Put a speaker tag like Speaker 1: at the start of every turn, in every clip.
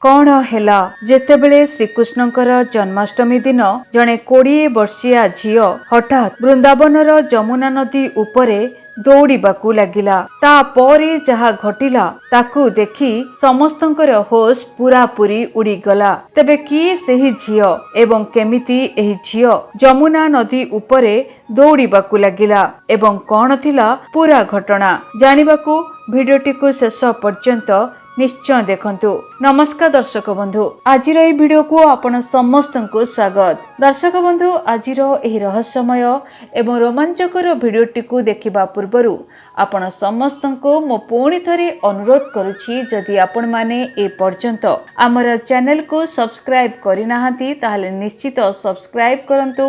Speaker 1: କ'ଣ ହେଲା ଯେତେବେଳେ ଶ୍ରୀକୃଷ୍ଣଙ୍କର ଜନ୍ମାଷ୍ଟମୀ ଦିନ ଜଣେ 20 ବର୍ଷୀୟା ଝିଅ ହଠାତ୍ ବୃନ୍ଦାବନର ଯମୁନା ନଦୀ ଉପରେ ଦୌଡ଼ିବାକୁ ଲାଗିଲା, ତାପରେ ଯାହା ଘଟିଲା ତାକୁ ଦେଖି ସମସ୍ତଙ୍କର ହୋସ୍ ପୁରାପୁରି ଉଡ଼ିଗଲା। ତେବେ କିଏ ସେହି ଝିଅ ଏବଂ କେମିତି ଏହି ଝିଅ ଯମୁନା ନଦୀ ଉପରେ ଦୌଡ଼ିବାକୁ ଲାଗିଲା ଏବଂ କ'ଣ ଥିଲା ପୁରା ଘଟଣା, ଜାଣିବାକୁ ଭିଡ଼ିଓଟିକୁ ଶେଷ ପର୍ଯ୍ୟନ୍ତ ନିଶ୍ଚୟ ଦେଖନ୍ତୁ। ନମସ୍କାର ଦର୍ଶକ ବନ୍ଧୁ, ଆଜିର ଏହି ଭିଡ଼ିଓକୁ ଆପଣ ସମସ୍ତଙ୍କୁ ସ୍ୱାଗତ। ଦର୍ଶକ ବନ୍ଧୁ, ଆଜିର ଏହି ରହସ୍ୟମୟ ଏବଂ ରୋମାଞ୍ଚକର ଭିଡ଼ିଓଟିକୁ ଦେଖିବା ପୂର୍ବରୁ ଆପଣ ସମସ୍ତଙ୍କୁ ମୁଁ ପୁଣି ଥରେ ଅନୁରୋଧ କରୁଛି, ଯଦି ଆପଣମାନେ ଏ ପର୍ଯ୍ୟନ୍ତ ଆମର ଚ୍ୟାନେଲକୁ ସବସ୍କ୍ରାଇବ୍ କରିନାହାନ୍ତି, ତାହେଲେ ନିଶ୍ଚିତ ସବସ୍କ୍ରାଇବ୍ କରନ୍ତୁ,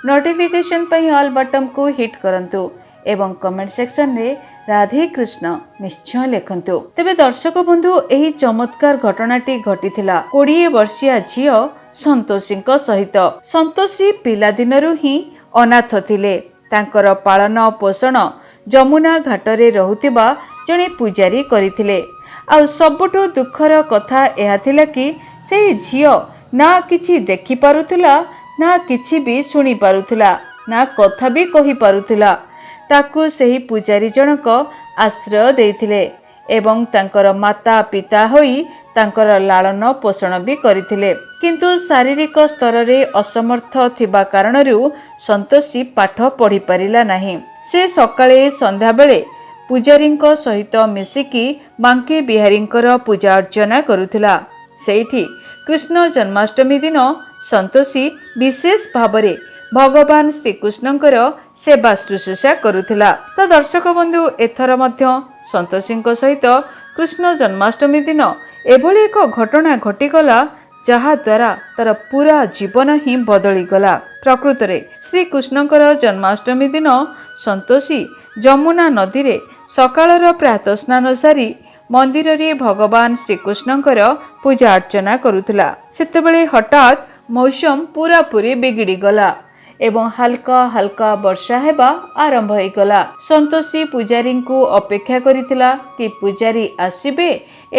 Speaker 1: ନୋଟିଫିକେସନ୍ ପାଇଁ ଅଲ୍ ବଟନ୍କୁ ହିଟ୍ କରନ୍ତୁ ଏବଂ କମେଣ୍ଟ ସେକ୍ସନରେ ରାଧେ କୃଷ୍ଣ ନିଶ୍ଚୟ ଲେଖନ୍ତୁ। ତେବେ ଦର୍ଶକ ବନ୍ଧୁ, ଏହି ଚମତ୍କାର ଘଟଣାଟି ଘଟିଥିଲା 20 ବର୍ଷୀୟା ଝିଅ ସନ୍ତୋଷୀଙ୍କ ସହିତ। ସନ୍ତୋଷୀ ପିଲାଦିନରୁ ହିଁ ଅନାଥ ଥିଲେ। ତାଙ୍କର ପାଳନ ପୋଷଣ ଯମୁନା ଘାଟରେ ରହୁଥିବା ଜଣେ ପୂଜାରୀ କରିଥିଲେ। ଆଉ ସବୁଠୁ ଦୁଃଖର କଥା ଏହା ଥିଲା କି ସେହି ଝିଅ ନା କିଛି ଦେଖିପାରୁଥିଲା, ନା କିଛି ବି ଶୁଣିପାରୁଥିଲା, ନା କଥା ବି କହିପାରୁଥିଲା। ତାକୁ ସେହି ପୂଜାରୀ ଜଣକ ଆଶ୍ରୟ ଦେଇଥିଲେ ଏବଂ ତାଙ୍କର ମାତା ପିତା ହୋଇ ତାଙ୍କର ଲାଳନ ପୋଷଣ ବି କରିଥିଲେ। କିନ୍ତୁ ଶାରୀରିକ ସ୍ତରରେ ଅସମର୍ଥ ଥିବା କାରଣରୁ ସନ୍ତୋଷୀ ପାଠ ପଢ଼ିପାରିଲା ନାହିଁ। ସେ ସକାଳେ ସନ୍ଧ୍ୟାବେଳେ ପୂଜାରୀଙ୍କ ସହିତ ମିଶିକି ବାଙ୍କେ ବିହାରୀଙ୍କର ପୂଜା ଅର୍ଚ୍ଚନା କରୁଥିଲା। ସେଇଠି କୃଷ୍ଣ ଜନ୍ମାଷ୍ଟମୀ ଦିନ ସନ୍ତୋଷୀ ବିଶେଷ ଭାବରେ ଭଗବାନ ଶ୍ରୀକୃଷ୍ଣଙ୍କର ସେବା ଶୁଶ୍ରୂଷା କରୁଥିଲା। ତ ଦର୍ଶକ ବନ୍ଧୁ, ଏଥର ମଧ୍ୟ ସନ୍ତୋଷୀଙ୍କ ସହିତ କୃଷ୍ଣ ଜନ୍ମାଷ୍ଟମୀ ଦିନ ଏଭଳି ଏକ ଘଟଣା ଘଟିଗଲା, ଯାହାଦ୍ୱାରା ତାର ପୁରା ଜୀବନ ହିଁ ବଦଳିଗଲା। ପ୍ରକୃତରେ ଶ୍ରୀକୃଷ୍ଣଙ୍କର ଜନ୍ମାଷ୍ଟମୀ ଦିନ ସନ୍ତୋଷୀ ଯମୁନା ନଦୀରେ ସକାଳର ପ୍ରାତଃ ସ୍ନାନ ସାରି ମନ୍ଦିରରେ ଭଗବାନ ଶ୍ରୀକୃଷ୍ଣଙ୍କର ପୂଜା ଅର୍ଚ୍ଚନା କରୁଥିଲା। ସେତେବେଳେ ହଠାତ୍ ମୌସମ ପୁରାପୁରି ବିଗିଡ଼ିଗଲା ଏବଂ ହାଲକା ହାଲକା ବର୍ଷା ହେବା ଆରମ୍ଭ ହୋଇଗଲା। ସନ୍ତୋଷୀ ପୂଜାରୀଙ୍କୁ ଅପେକ୍ଷା କରିଥିଲା କି ପୂଜାରୀ ଆସିବେ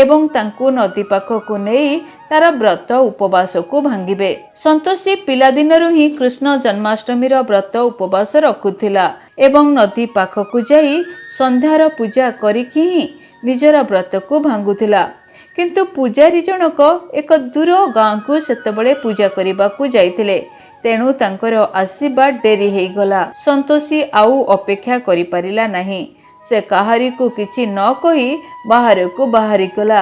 Speaker 1: ଏବଂ ତାଙ୍କୁ ନଦୀ ପାଖକୁ ନେଇ ତାର ବ୍ରତ ଉପବାସକୁ ଭାଙ୍ଗିବେ। ସନ୍ତୋଷୀ ପିଲାଦିନରୁ ହିଁ କୃଷ୍ଣ ଜନ୍ମାଷ୍ଟମୀର ବ୍ରତ ଉପବାସ ରଖୁଥିଲା ଏବଂ ନଦୀ ପାଖକୁ ଯାଇ ସନ୍ଧ୍ୟାର ପୂଜା କରିକି ହିଁ ନିଜର ବ୍ରତକୁ ଭାଙ୍ଗୁଥିଲା। କିନ୍ତୁ ପୂଜାରୀ ଜଣକ ଏକ ଦୂର ଗାଁକୁ ସେତେବେଳେ ପୂଜା କରିବାକୁ ଯାଇଥିଲେ, ତେଣୁ ତାଙ୍କର ଆସିବା ଡେରି ହେଇଗଲା। ସନ୍ତୋଷୀ ଆଉ ଅପେକ୍ଷା କରିପାରିଲା ନାହିଁ। ସେ କାହାରିକୁ କିଛି ନ କହି ବାହାରକୁ ବାହାରିଗଲା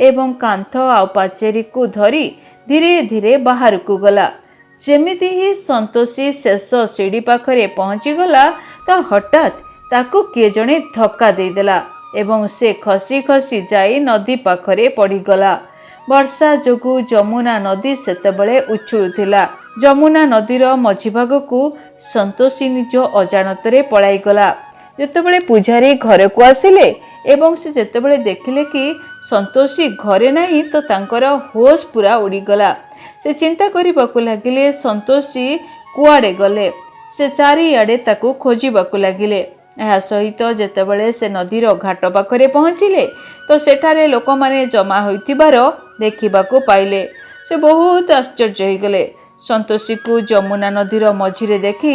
Speaker 1: ଏବଂ କାନ୍ଥ ଆଉ ପାଚେରୀକୁ ଧରି ଧୀରେ ଧୀରେ ବାହାରକୁ ଗଲା। ଯେମିତି ହିଁ ସନ୍ତୋଷୀ ଶେଷ ସିଢ଼ି ପାଖରେ ପହଞ୍ଚିଗଲା, ତ ହଠାତ୍ ତାକୁ କିଏ ଜଣେ ଧକ୍କା ଦେଇଦେଲା ଏବଂ ସେ ଖସି ଖସି ଯାଇ ନଦୀ ପାଖରେ ପଡ଼ିଗଲା। ବର୍ଷା ଯୋଗୁଁ ଯମୁନା ନଦୀ ସେତେବେଳେ ଉଛୁଳୁଥିଲା। ଯମୁନା ନଦୀର ମଝିଭାଗକୁ ସନ୍ତୋଷୀ ନିଜ ଅଜାଣତରେ ପଳାଇଗଲା। ଯେତେବେଳେ ପୂଜାରୀ ଘରକୁ ଆସିଲେ ଏବଂ ସେ ଯେତେବେଳେ ଦେଖିଲେ କି ସନ୍ତୋଷୀ ଘରେ ନାହିଁ, ତ ତାଙ୍କର ହୋସ୍ ପୁରା ଉଡ଼ିଗଲା। ସେ ଚିନ୍ତା କରିବାକୁ ଲାଗିଲେ, ସନ୍ତୋଷୀ କୁଆଡ଼େ ଗଲେ? ସେ ଚାରିଆଡ଼େ ତାକୁ ଖୋଜିବାକୁ ଲାଗିଲେ। ଏହା ସହିତ ଯେତେବେଳେ ସେ ନଦୀର ଘାଟ ପାଖରେ ପହଞ୍ଚିଲେ, ତ ସେଠାରେ ଲୋକମାନେ ଜମା ହୋଇଥିବାର ଦେଖିବାକୁ ପାଇଲେ। ସେ ବହୁତ ଆଶ୍ଚର୍ଯ୍ୟ ହୋଇଗଲେ। ସନ୍ତୋଷୀକୁ ଯମୁନା ନଦୀର ମଝିରେ ଦେଖି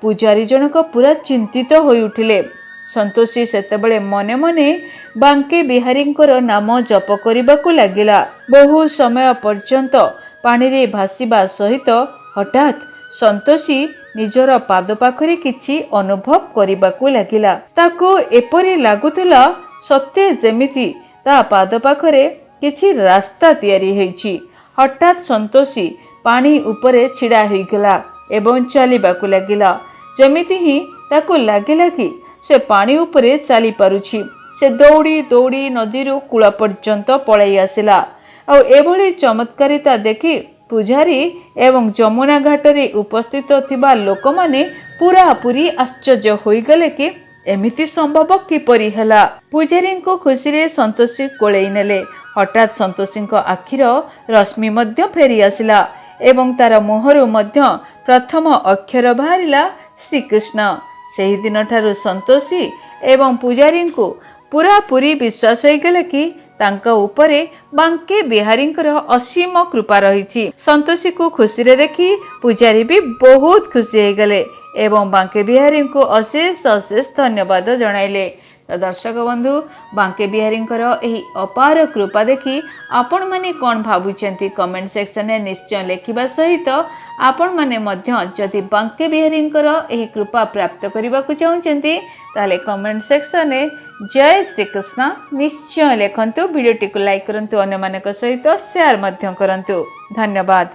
Speaker 1: ପୂଜାରୀ ଜଣକ ପୁରା ଚିନ୍ତିତ ହୋଇଉଠିଲେ। ସନ୍ତୋଷୀ ସେତେବେଳେ ମନେ ମନେ ବାଙ୍କେ ବିହାରୀଙ୍କର ନାମ ଜପ କରିବାକୁ ଲାଗିଲା। ବହୁ ସମୟ ପର୍ଯ୍ୟନ୍ତ ପାଣିରେ ଭାସିବା ସହିତ ହଠାତ୍ ସନ୍ତୋଷୀ ନିଜର ପାଦ ପାଖରେ କିଛି ଅନୁଭବ କରିବାକୁ ଲାଗିଲା। ତାକୁ ଏପରି ଲାଗୁଥିଲା, ସତେ ଯେମିତି ତା ପାଦ ପାଖରେ କିଛି ରାସ୍ତା ତିଆରି ହେଇଛି। ହଠାତ୍ ସନ୍ତୋଷୀ ପାଣି ଉପରେ ଛିଡ଼ା ହୋଇଗଲା ଏବଂ ଚାଲିବାକୁ ଲାଗିଲା। ଯେମିତି ହିଁ ତାକୁ ଲାଗିଲା କି ସେ ପାଣି ଉପରେ ଚାଲିପାରୁଛି, ସେ ଦୌଡ଼ି ଦୌଡ଼ି ନଦୀରୁ କୂଳ ପର୍ଯ୍ୟନ୍ତ ପଳାଇ ଆସିଲା। ଆଉ ଏଭଳି ଚମତ୍କାରିତା ଦେଖି ପୂଜାରୀ ଏବଂ ଯମୁନା ଘାଟରେ ଉପସ୍ଥିତ ଥିବା ଲୋକମାନେ ପୁରାପୁରି ଆଶ୍ଚର୍ଯ୍ୟ ହୋଇଗଲେ କି ଏମିତି ସମ୍ଭବ କିପରି ହେଲା? ପୂଜାରୀଙ୍କୁ ଖୁସିରେ ସନ୍ତୋଷୀ କୋଳେଇ ନେଲେ। ହଠାତ୍ ସନ୍ତୋଷୀଙ୍କ ଆଖିର ରଶ୍ମି ମଧ୍ୟ ଫେରି ଆସିଲା ଏବଂ ତାର ମୁହଁରୁ ମଧ୍ୟ ପ୍ରଥମ ଅକ୍ଷର ବାହାରିଲା, ଶ୍ରୀକୃଷ୍ଣ। ସେହିଦିନଠାରୁ ସନ୍ତୋଷୀ ଏବଂ ପୂଜାରୀଙ୍କୁ ପୁରାପୁରି ବିଶ୍ୱାସ ହୋଇଗଲା କି ତାଙ୍କ ଉପରେ ବାଙ୍କେ ବିହାରୀଙ୍କର ଅସୀମ କୃପା ରହିଛି। ସନ୍ତୋଷୀକୁ ଖୁସିରେ ଦେଖି ପୂଜାରୀ ବି ବହୁତ ଖୁସି ହେଇଗଲେ ଏବଂ ବାଙ୍କେ ବିହାରୀଙ୍କୁ ଅଶେଷ ଅଶେଷ ଧନ୍ୟବାଦ ଜଣାଇଲେ। ତ ଦର୍ଶକ ବନ୍ଧୁ, ବାଙ୍କେ ବିହାରୀଙ୍କର ଏହି ଅପାର କୃପା ଦେଖି ଆପଣମାନେ କ'ଣ ଭାବୁଛନ୍ତି କମେଣ୍ଟ ସେକ୍ସନରେ ନିଶ୍ଚୟ ଲେଖିବା ସହିତ ଆପଣମାନେ ମଧ୍ୟ ଯଦି ବାଙ୍କେ ବିହାରୀଙ୍କର ଏହି କୃପା ପ୍ରାପ୍ତ କରିବାକୁ ଚାହୁଁଛନ୍ତି, ତାହେଲେ କମେଣ୍ଟ ସେକ୍ସନରେ ଜୟ ଶ୍ରୀକୃଷ୍ଣ ନିଶ୍ଚୟ ଲେଖନ୍ତୁ। ଭିଡ଼ିଓଟିକୁ ଲାଇକ୍ କରନ୍ତୁ, ଅନ୍ୟମାନଙ୍କ ସହିତ ସେୟାର ମଧ୍ୟ କରନ୍ତୁ। ଧନ୍ୟବାଦ।